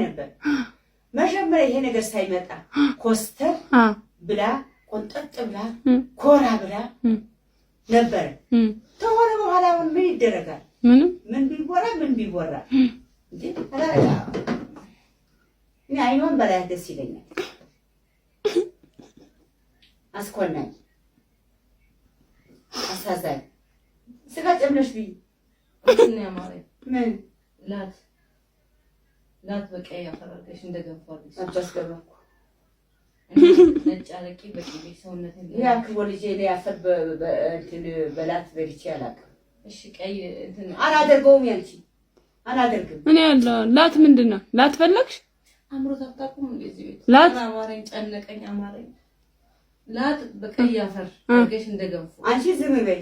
ነበር። መጀመሪያ ይሄ ነገር ሳይመጣ ኮስተር ብላ፣ ቆንጠጥ ብላ፣ ኮራ ብላ ነበረ። ተሆነ በኋላ አሁን ምን ይደረጋል? ምንም። ምን ቢወራ ምን ቢወራ እንዴ? እኔ አይኗን በላያት ደስ ይለኛል። አስኮናኝ፣ አሳዛኝ። ስጋ ጨምረሽ ብይ። ምን? ላት ላት በቀይ አፈራርቀሽ እንደገንፎ አድርገሽ። አስገባኩ። ነጭ አረቄ በቅቤ ሰውነቴን። እኔ አክቦ ልጄ፣ እኔ አፈር እንትን በላት በልቼ አላውቅም። እሺ ቀይ እንትን። አላደርገውም፣ ያንቺ አላደርግም። እኔ ያለው ላት ምንድን ነው? ላት ፈለግሽ? አምሮት አታውቁም እንደዚህ ቤት? ላት? ኧረ አማረኝ፣ ጨነቀኝ፣ አማረኝ። ላት በቀይ አፈር አድርገሽ እንደገንፎ። አንቺ ዝም በይ።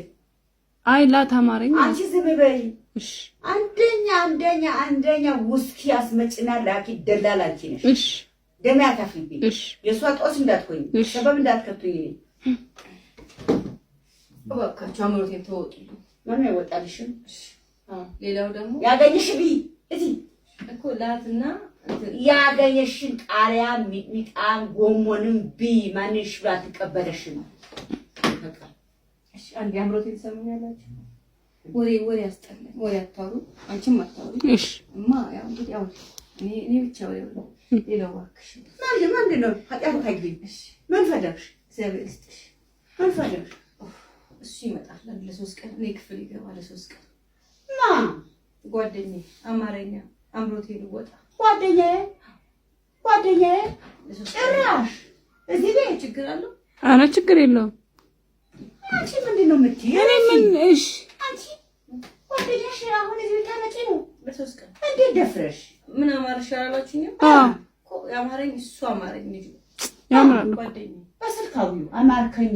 አይ ላት አማረኝ። አንቺ ዝም በይ። እሺ። አንደኛ አንደኛ አንደኛ ውስኪ አስመጭና ላኪ ደላላ አንቺ ነሽ። እሺ። ደሜ አታፍሪብኝ። እሺ። የእሷ ጦስ እንዳትሆኝ፣ እሺ። ሰበብ እንዳትከቱኝ። እኔ እባካችሁ አምሮቴን ተወጡልኝ። ማንም አይወጣልሽም። ሌላው ደግሞ ያገኘሽ ብይ እዚህ። እኮ ላትና እንትን። ያገኘሽን ቃሪያ፣ ሚጥሚጣም፣ ጎመንም ብይ። ማንሽ ብላ አትቀበለሽም። በቃ። እሺ አንዴ አምሮቴን ትሰሙኛላችሁ? ወሬ ወሬ አስጠላኝ። ወሬ አታውሩ፣ አንቺም አታውሪ። እሺ። እማ ያው እንግዲህ አውሪ። እኔ ብቻ ወሬ ወሬ። ሌላው እባክሽ። ምንድን ምንድን ነው? ኃጢአት ታግኝ። እሺ። ምን ፈለግሽ? እግዚአብሔር ይስጥሽ። ምን ፈለግሽ? እሱ ይመጣል አንድ ለ3 ቀን፣ እኔ ክፍል ይገባል ለ3 ቀን። ማ? ጓደኛዬ አማረኛ አምሮቴ ልወጣ። ጓደኛዬ ጓደኛዬ? ለ3 ቀን። ጭራሽ እዚህ ቤት? ችግር አለው? ኧረ ችግር የለውም። አንቺ ምንድን ነው የምትይው? እኔ ምን? እሺ። አንቺ ጓደኛሽ አሁን እዚህ ታመጪ ነው? ለ3 ቀን። እንዴት ደፍረሽ? ምን አማረሽ አላላችሁኝም? አዎ። እኮ ያማረኝ እሱ አማረኝ ልጁ። ያምራል እኮ። ጓደኛዬ። በስልካዊው አማርከኝ።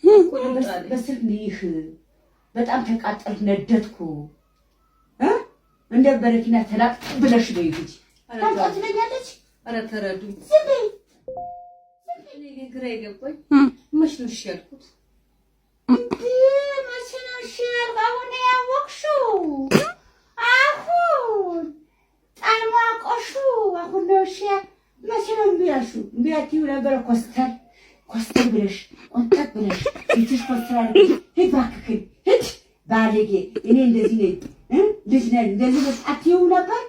እኮ ልውጣ አለኝ። በስልክ ይህ በጣም ተቃጠልኩ፣ ነደድኩ እ እንደ በረኪና ተላጥ ብለሽ በይ እንጂ ኧረ ታምጣ ተው። ትለኛለች። ኧረ ተረዱኝ። ዝም በይ። እኔ ግን ግራ የገባኝ መች ነው እሺ ያልኩት? እንዴ መቼ ነው እሺ ያልኩት? አሁን ነው ያወቅሽው? አሁን ጣሟቆሹ አሁን ነው እሺ። መቼ ነው እምቢ ያልሽው? እምቢ አትይው ነበረ። ኮስተር ኮስተር ብለሽ፣ ቆንጠጥ ብለሽ፣ ፊትሽ ኮስተር አድርገሽ ሂድ እባክህን ሂድ ባለጌ፣ እኔ እንደዚህ ነኝ እ ልጅ ነኝ እንደዚህ ነኝ አትይው ነበር?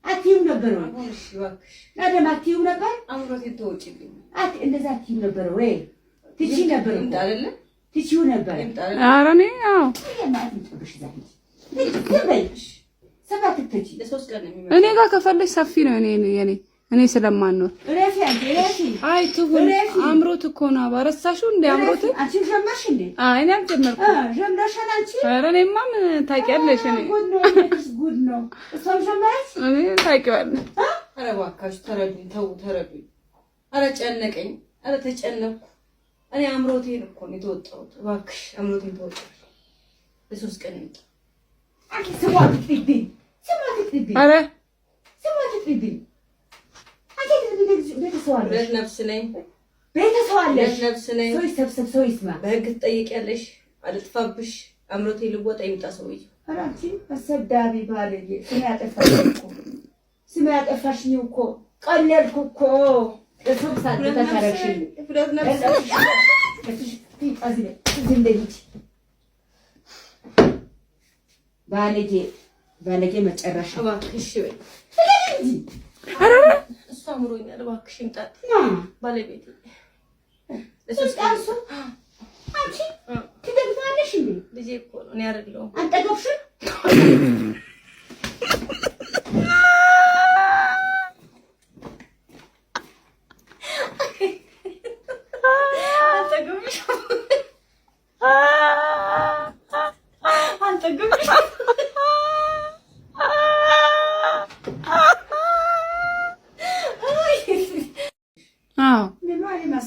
አትይው ነበር ወይ? አሁን እሺ እባክሽ። ናደም አትይው ነበር? አምሮቴን ተወጪልኝ። እንደዛ አትይው ነበር ወይ? ትችይ ነበር እኮ። ይምጣ አይደለ? ትችይው ነበር። ይምጣ አይደለ? ኧረ እኔ አዎ። ማለት ጥብሽ ዛ ዝም በይ። ሰባት ትተቺ። ለ3 ቀን ነው የሚመጣው። እኔ ጋር ከፈለሽ ሰፊ ነው። እኔ የኔ እኔ ስለማልኖር። ረፊ አንቺ ረፊ። አይ ትሁን። ረፊ። አምሮት እኮ ነው። አረሳሽው እንደ አምሮት? አንቺ ጀመርሽ እንዴ? አይ እኔ አልጀመርኩም። ጀምረሻል አንቺ። ኧረ እኔማ ምን ታውቂያለሽ? እኔ ጉድ ነው፣ ጉድ ነው። እሷም ጀመረች። እኔ ታውቂዋለሽ። ኧረ እባካችሁ ተረዱኝ፣ ተው ተረዱኝ። ኧረ ጨነቀኝ፣ ኧረ ተጨነቅኩ። እኔ አምሮቴን እኮ ነው የተወጣሁት። እባክሽ አምሮቴን ተወጣሁ። ለ3 ቀን ይምጣ። አንቺ ስሟ ትጥቢብኝ፣ ስሟ ትጥቢብኝ፣ ኧረ ስሟ ትጥቢብኝ። አንቺ ቤተሰብ አለሽ፣ ሁለት ነፍስ ነኝ፣ ቤተሰብ አለሽ። ሁለት ነፍስ ነኝ። ሰው ይሰብሰብ፣ ሰው ይስማ። በህግ ትጠይቂያለሽ። አልጥፋብሽ፣ አምሮቴ ልወጣ። ይምጣ ሰውዬው። ኧረ አንቺ አሰዳቢ ባለጌ፣ ስሜ ያጠፋሽኝ እኮ፣ ስሜ ያጠፋሽኝ እኮ፣ ቀለልኩ እኮ። እሱም ሁለት ነፍስ ሳትታረግሽኝ ነኝ፣ ሁለት ነፍስ ነኝ። ዝም በይ ሂጂ። ባለጌ ባለጌ መጨረሻ። እባክሽ እሺ በይ። እንጂ። ኧረ እሱ አምሮኛል። እባክሽ ይምጣ ና። ባለቤቴ ለ3 ቀን። እሱ አንቺ ትደግማለሽ እንዴ? ልጄ እኮ ነው፣ እኔ አይደለሁም። አንጠገብሽም? አልጠገብሽም፣ አልጠገብሽም።